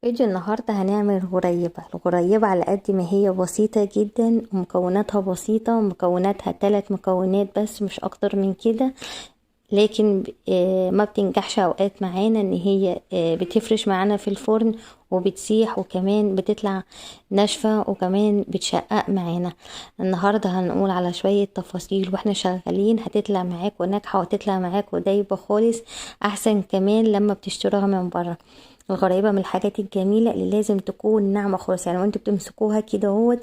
فيديو النهاردة هنعمل غريبة. الغريبة على قد ما هي بسيطة جدا ومكوناتها بسيطة، ومكوناتها 3 مكونات بس مش اكتر من كده، لكن ما بتنجحش اوقات معانا ان هي بتفرش معانا في الفرن وبتسيح، وكمان بتطلع ناشفة، وكمان بتشقق معانا. النهاردة هنقول على شوية تفاصيل واحنا شغالين هتطلع معاك وناجحة، وهتطلع معاك ودايبة خالص، احسن كمان لما بتشتروها من بره. الغريبة من الحاجات الجميلة اللي لازم تكون ناعمة خالص، وانتوا بتمسكوها كده اهوت،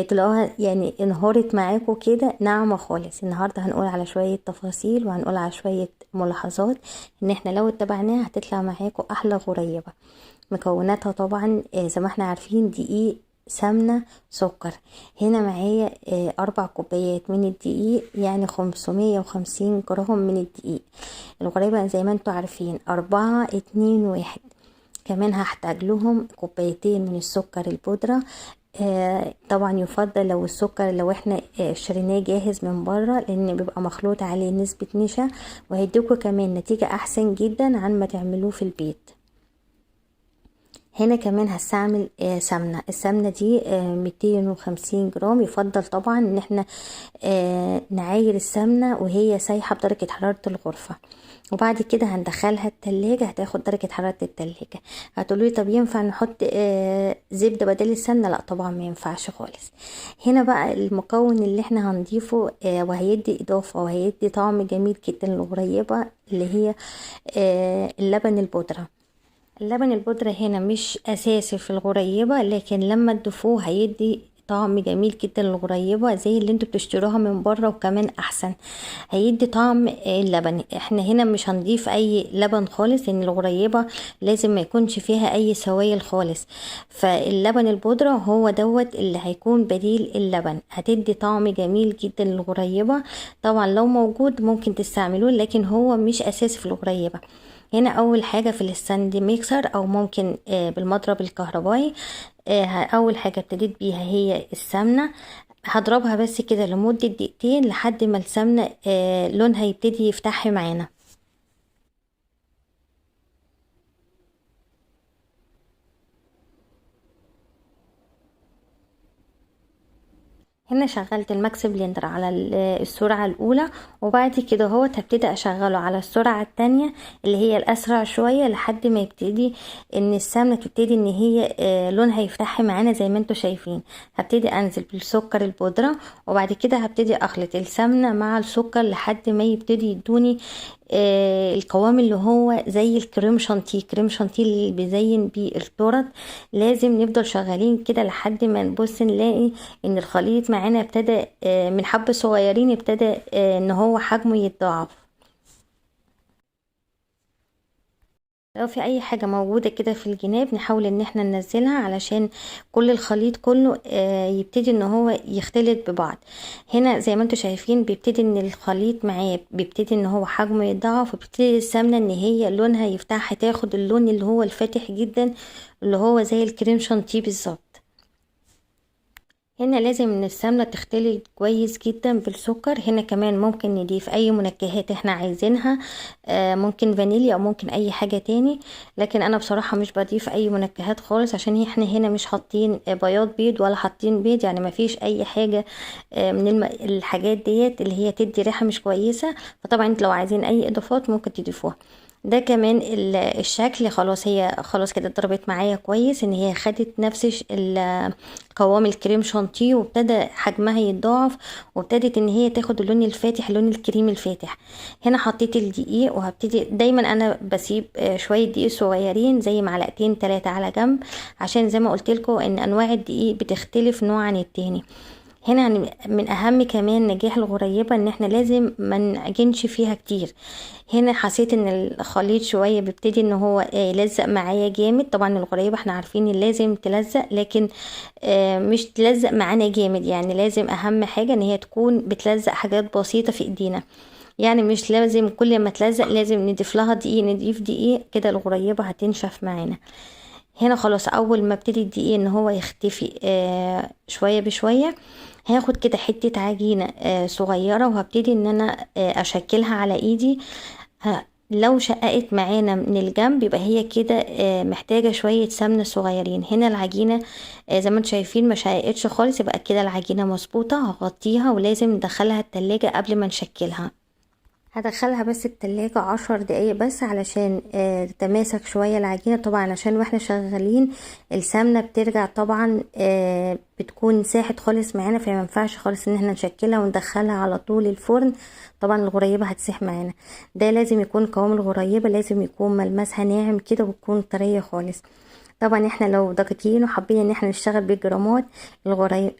تلاقوها انهارت معاكوا كده، ناعمة خالص. النهاردة هنقول على شوية تفاصيل وهنقول على شوية ملاحظات ان احنا لو اتبعناها هتطلع معاكوا احلى غريبة. مكوناتها طبعا، زي ما احنا عارفين دقيق، سمنة، سكر. هنا معايا 4 كوبايات من الدقيق، يعني 550 جرام من الدقيق. الغريبة زي ما انتوا عارفين 4 2 1. كمان هحتاج لهم كوبايتين من السكر البودرة. طبعا يفضل لو السكر لو احنا اشتريناه جاهز من بره، لان بيبقى مخلوط عليه نسبة نشا، وهيديكوا كمان نتيجة احسن جدا عن ما تعملوه في البيت. هنا كمان هستعمل سمنة. السمنة دي 250 جرام. يفضل طبعا ان احنا نعاير السمنة وهي سايحة بدرجة حرارة الغرفة، وبعد كده هندخلها التلاجة هتاخد درجة حرارة التلاجة. هتقولولي طب ينفع نحط زبدة بدل السمنة؟ لا طبعا ما ينفعش خالص. هنا بقى المكون اللي احنا هنضيفه، وهيدي اضافة وهيدي طعم جميل جدا للغريبة، اللي هي اللبن البودرة. اللبن البودرة هنا مش اساسي في الغريبة، لكن لما تضيفوه هيدي طعم جميل جدا للغريبة زي اللي انتوا بتشتروها من بره، وكمان احسن هيدي طعم اللبن. احنا هنا مش هنضيف اي لبن خالص، لان الغريبة لازم ما يكونش فيها اي سوائل خالص، فاللبن البودرة هو دوت اللي هيكون بديل اللبن، هتدي طعم جميل جدا للغريبة. طبعا لو موجود ممكن تستعملوه، لكن هو مش اساسي في الغريبة. هنا اول حاجة في ال stand mixer، او ممكن بالمضرب الكهربائي، اول حاجة ابتديت بيها هي السمنة. هضربها بس كده لمدة دقيقتين لحد ما السمنة لونها يبتدي يفتح معانا. هنا شغلت ال max blender على السرعة الأولى، وبعد كده هو هبتدي أشغله على السرعة التانية اللي هي الأسرع شوية، لحد ما يبتدي إن السمنة تبتدي إن هي لونها يفتح معانا زي ما انتوا شايفين. هبتدي أنزل بالسكر البودرة، وبعد كده هبتدي أخلط السمنة مع السكر لحد ما يبتدي يدوني القوام اللي هو زي الكريم شانتيه. كريم شانتيه اللي بيزين بيه التورت. لازم نفضل شغالين كده لحد ما نبص نلاقي ان الخليط معانا ابتدى من حبة صغيرين ابتدى ان هو حجمه يتضاعف. لو في اي حاجة موجودة كده في الجناب نحاول ان احنا ننزلها علشان كل الخليط كله يبتدي ان هو يختلط ببعض. هنا زي ما انتم شايفين بيبتدي ان الخليط معاه بيبتدي ان هو حجمه يتضاعف، وبيبتدي السمنة ان هي لونها يفتح، هتاخد اللون اللي هو الفاتح جدا اللي هو زي الكريم شانتيه بالظبط. هنا لازم ان السمنة تختلط كويس جدا بالسكر. هنا كمان ممكن نضيف اي منكهات احنا عايزينها، ممكن فانيليا او ممكن اي حاجة تاني، لكن انا بصراحة مش بضيف اي منكهات خالص، عشان احنا هنا مش حاطين بياض بيض ولا حاطين بيض، يعني مفيش اي حاجة، من الحاجات ديت اللي هي تدي ريحة مش كويسة. فطبعا انتوا لو عايزين اي اضافات ممكن تضيفوها. ده كمان الشكل خلاص، هي خلاص كده اتضربت معايا كويس، ان هي خدت نفس قوام الكريم شانتيه، وابتدى حجمها يتضاعف، وابتدت ان هي تاخد اللون الفاتح، اللون الكريمي الفاتح. هنا حطيت الدقيق، وهبتدي دايما انا بسيب شويه دقيق صغيرين زي معلقتين 3 على جنب، عشان زي ما قلت لكم ان انواع الدقيق بتختلف نوع عن التاني. هنا من اهم كمان نجاح الغريبة ان احنا لازم ما نعجنش فيها كتير. هنا حسيت ان الخليط شوية بيبتدي ان هو يلزق معايا جامد. طبعا الغريبة احنا عارفين ان لازم تلزق، لكن مش تلزق معانا جامد، يعني لازم اهم حاجة ان هي تكون بتلزق حاجات بسيطة في ايدينا، يعني مش لازم كل ما تلزق لازم نضيف لها دقيق، نضيف دقيق كده الغريبة هتنشف معانا. هنا خلاص اول ما ابتدي الدقيق ان هو يختفي، شوية بشوية، هاخد كده حتة عجينة، صغيرة، وهبتدي ان انا، اشكلها على ايدي. لو شققت معانا من الجنب يبقى هي كده محتاجة شوية سمنة صغيرين. هنا العجينة زي ما انتم شايفين ما شققتش خالص، يبقى كده العجينة مظبوطة. هغطيها ولازم ندخلها التلاجة قبل ما نشكلها. هدخلها بس التلاجة 10 دقايق بس علشان تتماسك شوية العجينة. طبعا عشان واحنا شغالين السمنة بترجع طبعا بتكون ساحت خالص معانا، فما ينفعش خالص ان احنا نشكلها وندخلها على طول الفرن، طبعا الغريبة هتسيح معانا. ده لازم يكون قوام الغريبة، لازم يكون ملمسها ناعم كده وتكون طرية خالص. طبعا احنا لو دقيقين وحابين ان احنا نشتغل بالجرامات،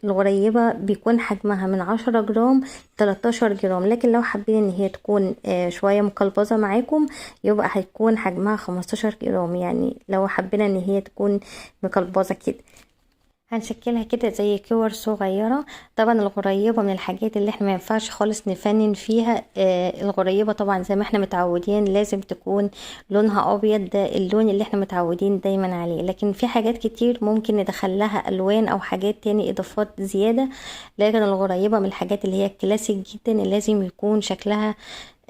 الغريبة بيكون حجمها من 10 جرام 13 جرام، لكن لو حابين ان هي تكون شوية مقلبظة معاكم يبقى هيكون حجمها 15 جرام، يعني لو حبينا ان هي تكون مقلبظة كده. هنشكلها كده زي كور صغيرة. طبعا الغريبة من الحاجات اللي احنا ما ينفعش خالص نفنن فيها. الغريبة طبعا زي ما احنا متعودين لازم تكون لونها ابيض، ده اللون اللي احنا متعودين دايما عليه، لكن في حاجات كتير ممكن ندخلها الوان او حاجات تاني اضافات زيادة، لكن الغريبة من الحاجات اللي هي الكلاسيك جدا اللي لازم يكون شكلها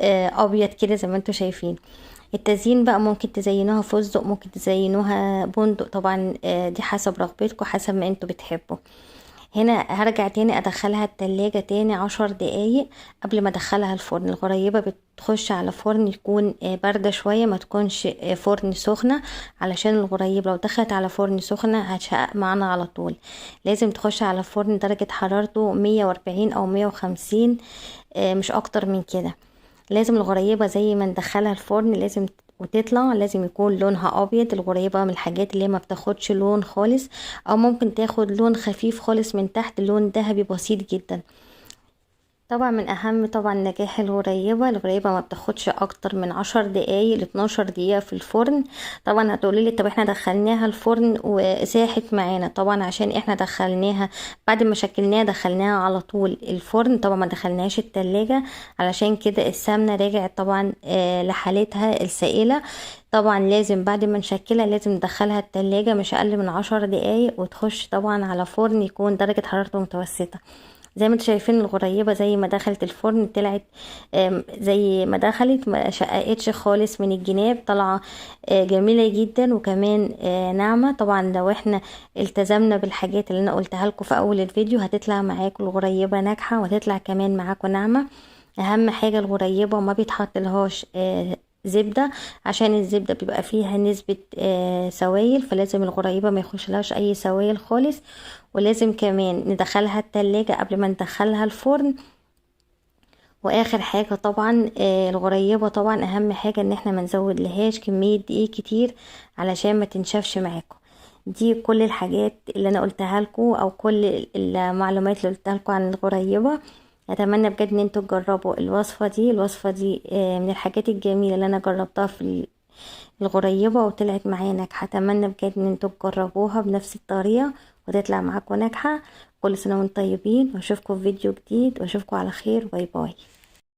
ابيض كده زي ما انتم شايفين. التزيين بقى ممكن تزينوها فستق، ممكن تزينوها بندق، طبعا دي حسب رغبتكم حسب ما انتوا بتحبوا. هنا هرجع تاني ادخلها التلاجة تاني 10 دقايق قبل ما ادخلها الفرن. الغريبة بتخش على فرن يكون باردة شوية، ما تكونش فرن سخنة، علشان الغريبة لو دخلت على فرن سخنة هتشقق معانا على طول. لازم تخش على فرن درجة حرارته 140 او 150، مش اكتر من كده. لازم الغريبة زي ما ندخلها الفرن لازم وتطلع لازم يكون لونها ابيض. الغريبة من الحاجات اللي ما بتاخدش لون خالص، او ممكن تاخد لون خفيف خالص من تحت، لون ذهبي بسيط جدا. طبعا من اهم طبعا نجاح الغريبة، الغريبة ما بتاخدش اكتر من 10 دقايق ل 12 دقيقة في الفرن. طبعا هتقولي لي طب احنا دخلناها الفرن وساحت معانا، طبعا عشان احنا دخلناها بعد ما شكلناها دخلناها على طول الفرن، طبعا ما دخلناهاش التلاجة، علشان كده السمنة رجعت طبعا لحالتها السائلة. طبعا لازم بعد ما نشكلها لازم ندخلها التلاجة مش اقل من 10 دقايق، وتخش طبعا على فرن يكون درجة حرارته متوسطة. زي ما انتم شايفين الغريبة زي ما دخلت الفرن طلعت، زي ما دخلت ما شققتش خالص من الجناب، طالعة جميلة جدا وكمان ناعمة. طبعا لو احنا التزمنا بالحاجات اللي انا قلتها لكم في اول الفيديو هتطلع معاكم الغريبة ناجحة وهتطلع كمان معاكم ناعمة. اهم حاجة الغريبة ما بيتحط لهاش زبدة، عشان الزبدة بيبقى فيها نسبة سوائل، فلازم الغريبة ما يخش لهاش اي سوائل خالص. ولازم كمان ندخلها التلاجة قبل ما ندخلها الفرن. واخر حاجة طبعا الغريبة طبعا اهم حاجة ان احنا ما نزود لهاش كمية دقيق كتير علشان ما تنشفش معاكم. دي كل الحاجات اللي انا قلتها لكم او كل المعلومات اللي قلتها لكم عن الغريبة. اتمنى بجد ان انتوا تجربوا الوصفة دي. الوصفة دي من الحاجات الجميلة اللي انا جربتها في الغريبة وطلعت معايا ناجحة. اتمنى بجد ان انتوا تجربوها بنفس الطريقة وتطلع معاكم ناجحة. كل سنة وانتم طيبين، واشوفكم في فيديو جديد، واشوفكم على خير. bye bye.